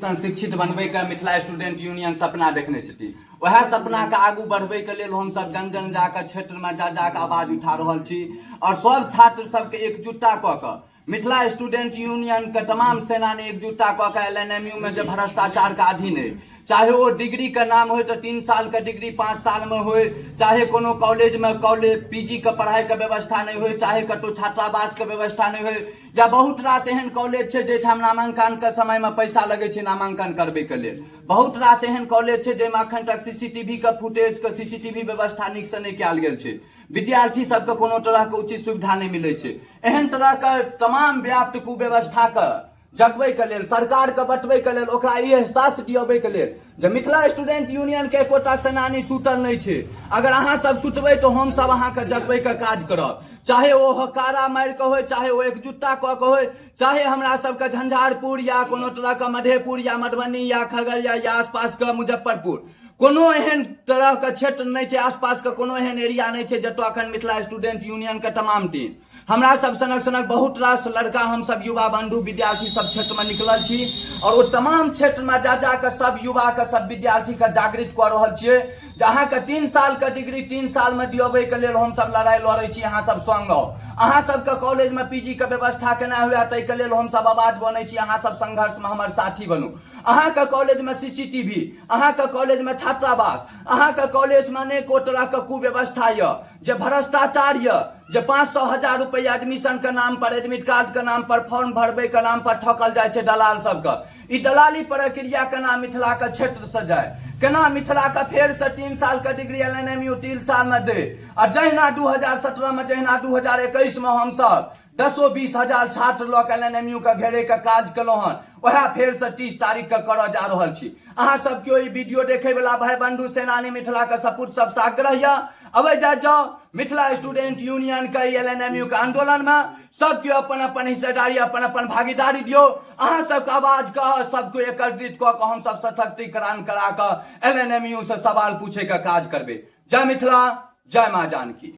दिसन शिक्षित बनबैके मिथिला स्टूडेंट यूनियन सपना देखने छथिन। वएह सपनाके आगू बढ़बैके लेल हमसभ जन जन जाकऽ क्षेत्रमे जा जाकऽ आवाज उठा रहल छी आओर सभ छात्र सबके एकजुटता कऽ कऽ मिथिला स्टूडेंट यूनियनके तमाम सेनानी एकजुटता कऽ कऽ LNMU मे जे भ्रष्टाचारके अधीन अइ, चाहे ओ डिग्रीके नाम होइ तऽ 3 सालके डिग्री 5 सालमे होइ, चाहे कोनो कॉलेजमे कॉलेज PG के पढ़ाइके व्यवस्था नहि होइ, चाहे कतहु छात्रावासके व्यवस्था नहि होइ, या बहुत रास एहन कॉलेज छै जाहिठाम नामांकनके समयमे पैसा लगै छै नामांकन करबैके लेल। बहुत रास एहन कॉलेज छै जाहिमे अखन तक CCTV के फुटेजके CCTV व्यवस्था नीकसँ नहि कयल गेल छै। विद्यार्थी सबके कोनो तरहके उचित सुविधा नहि मिलै छै। एहन तरहके तमाम व्याप्त कुव्यवस्थाके जगबैके लेल, सरकारके बतबैके लेल, ओकरा ई एहसास दिअबैके लेल जे मिथिला स्टूडेंट यूनियनके एकोटा सेनानी सुतल नहि छै। अगर अहाँ सब सुतबै तऽ हमसब अहाँके जगबैके काज करब, चाहे ओ हकारा मारि कऽ होइ, चाहे ओ एकजुटता कऽ कऽ होइ, चाहे हमरा सबके झंझारपुर या कोनो तरहके मधेपुर या मधुबनी या खगड़िया या आसपासके मुजफ्फरपुर, कोनो एहन तरहके क्षेत्र नहि छै, आसपासके कोनो एहन एरिया नहि छै जतऽ अखन मिथिला स्टूडेंट यूनियनके तमाम टीम, हमरा सब सनक सनक बहुत रास लड़का, हम सब युवा बंधु विद्यार्थी सब क्षेत्रमे निकलल छी और ओ तमाम क्षेत्रमे जा जा कऽ सब युवाके सब विद्यार्थीके जागृत कऽ रहल छियै जे अहाँके 3 सालके डिग्री 3 सालमे दिअबैके लेल हमसब लड़ाइ लड़ै छी, अहाँ सब संग आउ। अहाँ सबके कॉलेजमे PG के व्यवस्था केना हुए ताहिके लेल हमसब आवाज बनै छी, अहाँ सब संघर्षमे हमर साथी बनू। अहाँके कॉलेजमे CCTV, अहाँके कॉलेजमे छात्रावास, अहाँके कॉलेजमे अनेको तरहके कुव्यवस्था यऽ, जे भ्रष्टाचार यऽ, जे 500 हजार रुपैआ एडमिशनके नाम पर, एडमिट कार्डके नाम पर, फॉर्म भरबैके नाम पर ठकल जाइ छै दलाल सबके। ई दलाली प्रक्रिया केना मिथिलाके क्षेत्रसँ जाय, केना मिथिलाके फेरसँ 3 सालके डिग्री LNMU 3 सालमे दे। आ जहिना 2017 मे, जहिना 2021 मे हमसब 10-20 हजार छात्र लऽ कऽ LNMU के घेरैके काज केलहुँ हन, वएह फेरसँ 30 तारीखके करऽ जा रहल छी। अहाँ सब केओ ई वीडियो देखैवला भाई बंधु सेनानी मिथिलाके सपूत सबसँ आग्रह यऽ, अबै जाय जाउ मिथिला स्टूडेंट यूनियन के LNMU के आंदोलन में सब केओ अपन अपन हिस्सेदारी, अपन अपन भागीदारी दियौ। अहाँ सबके आवाज के सब केओ एकत्रित कऽ कऽ हमसब सशक्तिकरण करा कऽ LNMU से सवाल पूछे के काज करबै। जय मिथिला, जय माँ जानकी।